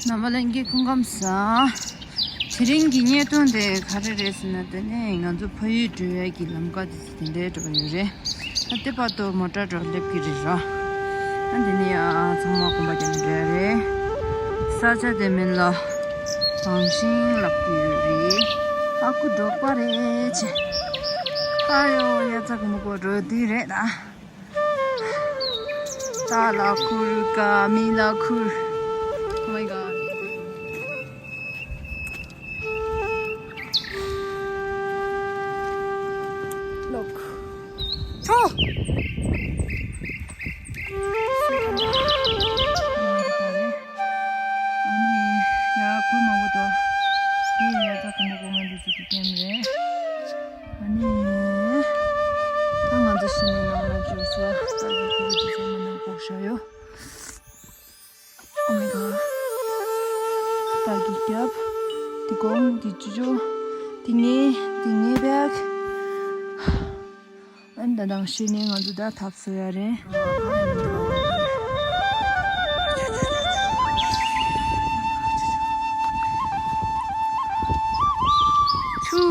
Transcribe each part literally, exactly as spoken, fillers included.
རྣམ་པ་ལྷན་རྒྱས་སྐུ་ཁམས་བཟང་། དེ་རིང་གི་བརྙན་ཐུང་དེ་ག་རེ་རེད་ཟེར་ན། དེ་ནས་ང་ཚོ་ཕ་ཡུལ་འགྲོ་ཡས་ཀྱི་ལམ་ཁ་དེ་ཚོ་དེ་འདྲའི་འགྲོ་གི་ཡོད་རེད། ད་ལྟ་བར་དུ་མོ་ཊ་འགྲོ་སླེབས་ཀྱི་རེད་ར། ཨ་འདི་ནས་ཡང་ཚང་མ་གོམ་པ་རྒྱག་ནས་འགྲོ་ཡ་རེད། ས་ཆ་དེ་མིང་ལ་བང་ཤིང་ལབ་ཀྱི་ཡོད་རེད། ཨ་ཁུ་འབྲོག་པ་རེད་ཆེ། ཨ་ཡོ་ཡ་ཙ་གོ་མོ་གོ་འགྲོ་དུས་རེད་ད། རྟ་ལ་ཁུར་ཀ་མི་ལ་ཁུར། Oh my god. Look. ཁྱོ། ཨ་ནི་ཡ་ཁུར་མང་པོ་འདུག་དེ་ཡ་ཙ་གོ་མོ་གོ་ང་འདི་ཚོ་གི་ཀེམ་རེད། ཨ་ནི། ད་ང་ཚོ་ཤི་ནས་ནང་ལ་འབྱོར་སོང་། ད་ཡི་གེ་རེ་ཅིག་ཚང་མ་ནང་ལྐོག་བཞག་ཡོད། Oh my god. ད་གི་རྒྱབ། དེ་གོང་། དེ་ཅུ་ཅུ། དེ་ངའི། དེ་ངའི་བེག་ཨ་ནི་ད་དང་ཤི་ནས་ང་ཚོ་ད་ཐབས་སུ་ཡ་རེད། ཆུ།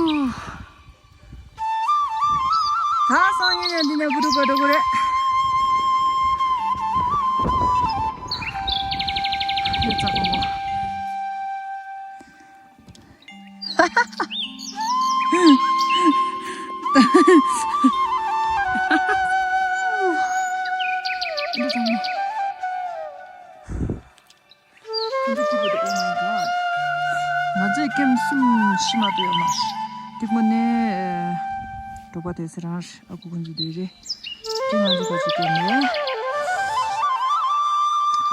ད་སང་ཉིན་ཡང་འདི་ནས་བུ་ཕྲུག་ག་འགྲོ་གི་རེད། ཡོད་ཚ་གོ་མོ། འདི་ཚང་མ། ང་ཚོས་ཀེམ་གསུམ་ཕྱི་མ་དུ་ཡོད་མ་རེད། དེ་དངོས་གནས་འབྲོག་པ་དེ་ཚོ་རང་རེད། ཨ་ཁུ་ཁོང་ཚོ་དེ་རེད། དེ་ང་ཚོ་ག་ཚོད་ཀེམ་རེད།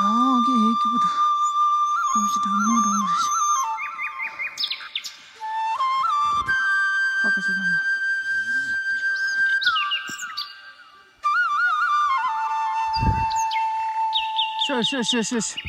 ཨ་ཀེ་ཧེ་ཀི་བུ་དུ། ཨོ་ཤི་དང་མོ་དང་མོ་རེད། ཁ་ཁ་ཤི་དང་མོ། ཤོ་ཤོ་ཤོ་ཤོ་ཤོ།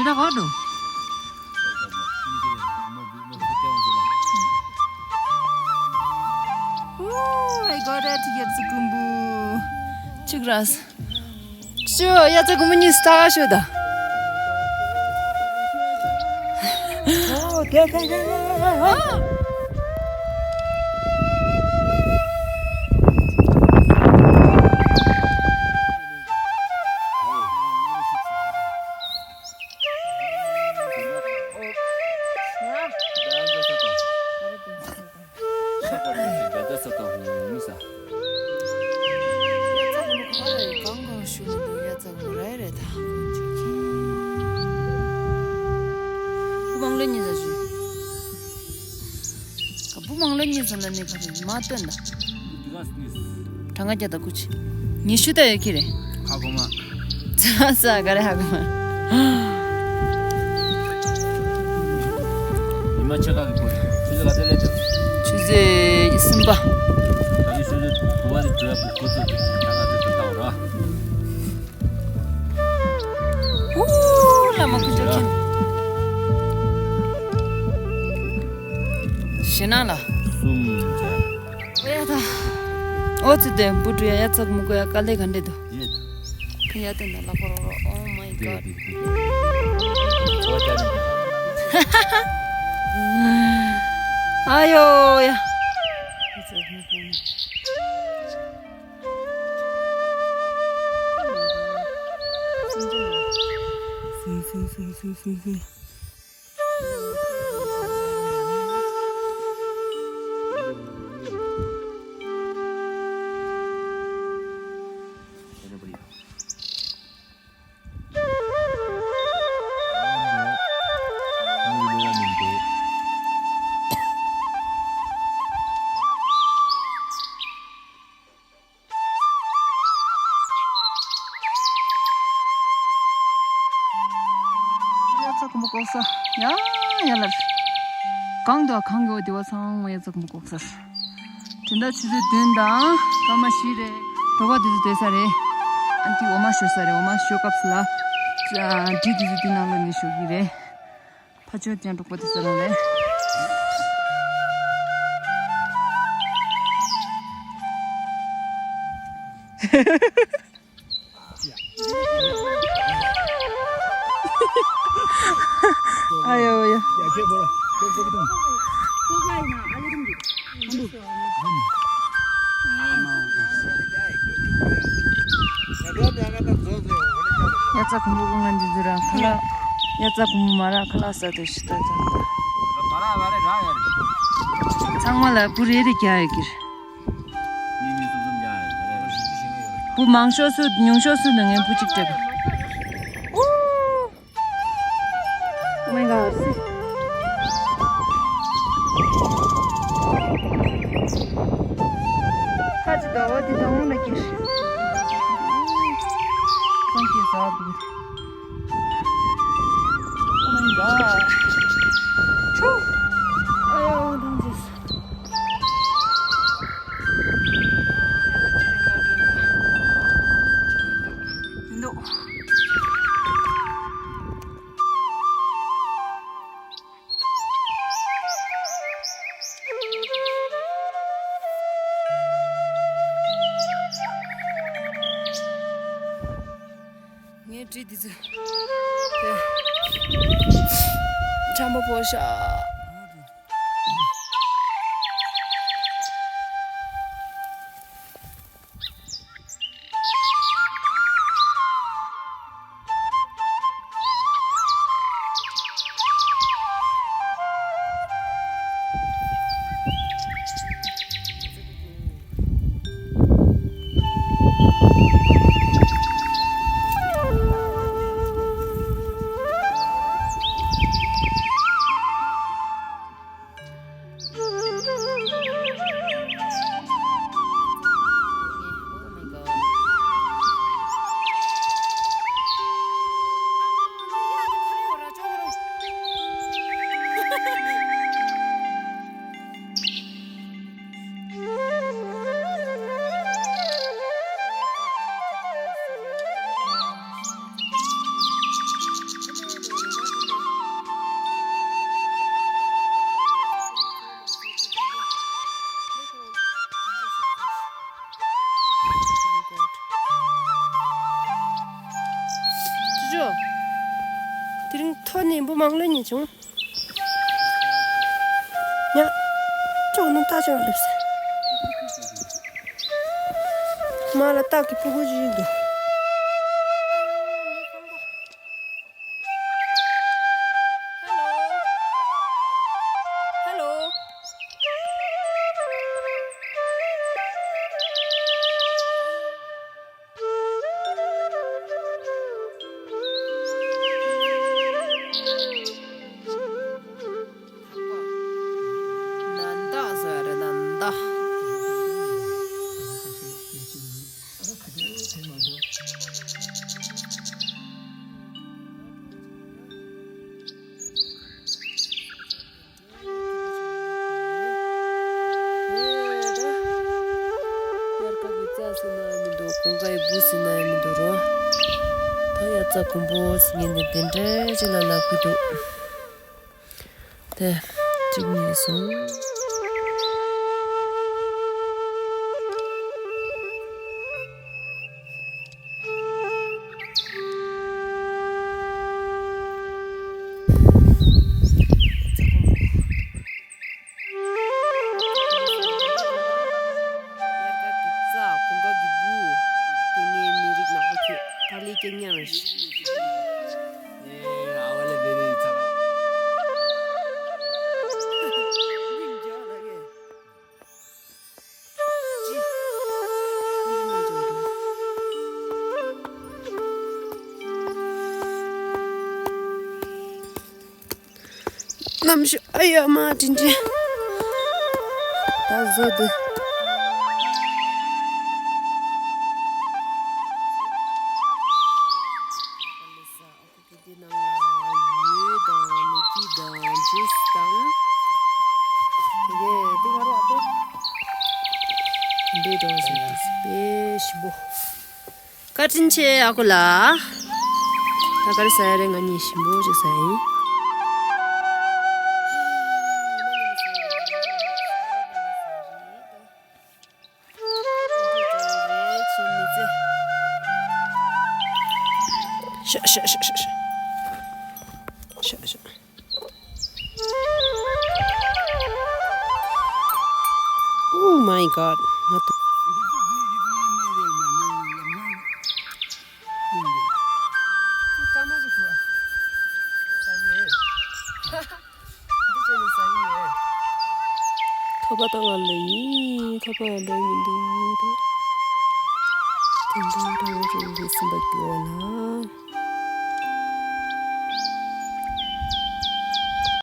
དེ་ད་ག་འགྲོ། Oh, I got it. ཡ་ཙི་ཀུན་པོ། ཅིག་ར། ཅོ་ཡ་ཙི་ཀུན་པོ་གཉིས་ལྟ་ག་ཤོད་ད། ཨོ། དེ་དེ་དེ་དེ། གཉིས་ཙམ་ལ་ནི་ག་རེ་མ་སྟོན་ད། གྲངས་ཀ་བརྒྱ་དང་དགུ་བཅུ། ཉི་ཤུ་ད་ཡོད་ཀྱི་རེད། ཧ་གོ་མ། ཙ་ཙ་ག་རེ་ཧ་གོ་མ། ཉི་མ་ཆེ་ཁག་གི་བུ། ཆུ་ཚོད་ག་ཚོད་སླེབས་འདུག་ཆུ་ཚོད་གསུམ་པ། ད་ནི་ཆུ་ཚོད་དགུ་པ་དེ་འགྲོ་ཡག་བུ་འགོ་ཚུགས་འདུག་ད་ག་ཚོད་དུ་བཏང་རོགས། ཨུ། བླ་མ་ཀུན་སྤྱོད་མཁན། ཞེ་ན་ལ། གསུམ་བྱས། ཨོ་ཡ་ད། ཨོ་ཙི་དེ་བུ་ཀྲུ་ཡ་ཡ་ཙག་མུ་ཀུ་ཡ་དཀའ་ལས་ག་འདྲེ་འདུག་ཡེད། ཁ་ཡ་དེ་ན་ལ་ཁོ་རོ་རོ། Oh my god. ཨ་ཡོ་ཡ། སིང་སིང་སིང་སིང་སིང་སིང་། དབྱར་རྩྭ་དགུན་འབུ་བཀོག་ས། ཡ་ཡ་ལར། གང་དུ་གང་གི་འོ་དེ་བ་ཚང་མ་དབྱར་རྩྭ་དགུན་འབུ་བཀོག་ས། དེ་འདྲ་ཆུ་ཚོད་བདུན་དང་སྐར་མ་བཞི་རེད། དོ་པ་དེ་ཚོ་སྡོད་ས་རེད། ཨ་འདི་འོ་མ་བཞོ་ས་རེད། འོ་མ་བཞོ་སྐབས་སུ་ལ། འབྲི་དེ་ཚོ་འདི་ནང་ལ་ནི་བཞོ་གི་རེད། ཕ་ཆོས་ཅན་འབྲོག་པ་དེ་ཚོ་རང་རེད། ཨ་ཡོ་ཡོ། དབྱར་རྩྭ་དགུན་འབུ་ང་འདི་ཚོ་ར་ཁ་ལག་དབྱར་རྩྭ་དགུན་འབུ་མ་རག་ཁ་ལག་ཟ་དུས་ཤི་ད་ཙང་། ཚང་མ་ལ་བུ་རེ་རེ་རྒྱག་ཡོད་ཀྱི་རེད། བུ་མང་ཤོས་སུ་ཉུང་ཤོས་སུ་ནི་ངའི་བུ་གཅིག་སྤྲད། Oh my god. ཁ་ཅིག་དགའ་བ་དེ་དང་འོང་ན་ཀྱེ། ཁོང་གིས་ཟ་བ་འདུག Oh my god. ཆུ། ཨ་ཡོ་དང་ཅིག་མི་འདུག་ངའི་གྲི་འདི་ཚོ། དེ། འཇམ་པོ་བོ་ཤ། ཅོ་ཅོ། དེ་རིང་ཐོ་ནས་འབུ་མང་ལོས་ཉིད་བྱུང་། ཉ། ཅོག་ནི་ཏག་ཅོག་སླེབས་སོང་། མ་ལ་སྟག་གི་ཕྲུ་གུ་ཅིག་འདུག Hello. Hello. ནན་ཏཱ་ཟེར་རེད། རྩྭ་དགུན་འབུ་ཟེར་མཁན་དེ་དེ་འདྲ་ཅིག་ལ་ལབ་ཀྱི་འདུག་དེ་གཅིག་གཉིས་གསུམ། དབྱར་ཁ་གི་རྩྭ། དགུན་ཁ་གི་འབུ། དེ་ངའི་མི་རིགས་ནག་པོ་ཁྱོད་ད་ལས་ཀྱི་ཉག་རེད། གནམ་གཤིས་ཨ་ཡ་མ་དྲིན་ཆེ། ད་བཟོ་འདུག་དེ་དེ་ནང་ལ་ཡོས་དང་མེ་ཁྱི་དང་ཇུས་དང་། དེ་གས་དེ་ག་རེ་ཨ་ཕོ། དེ་འདྲའི་འགྲོ་བཞིན་དུ་དཔེ་ཞིམ་པོ། བཀའ་དྲིན་ཆེ་ཨ་ཁུ་ལགས། ད་ག་རེ་ཟ་ཡ་རེད། ང་གཉིས་ཞིམ་པོ་ཅིག་ཟ་ཡིན། ཤ་ཤ་ཤ་ཤ་ཤ། ཤ་ཤ། Oh my god. ང་ཏུ། ཐོ་པ་བཏང་བ་ལ་ཡིན། ཐོ་པ་ཡང་འདྲ་མི་འདུག་དེ་འདྲ་འདྲ་བོ་རེད་འདུག་སེམས་པ་སྐྱོ་བ་ལ།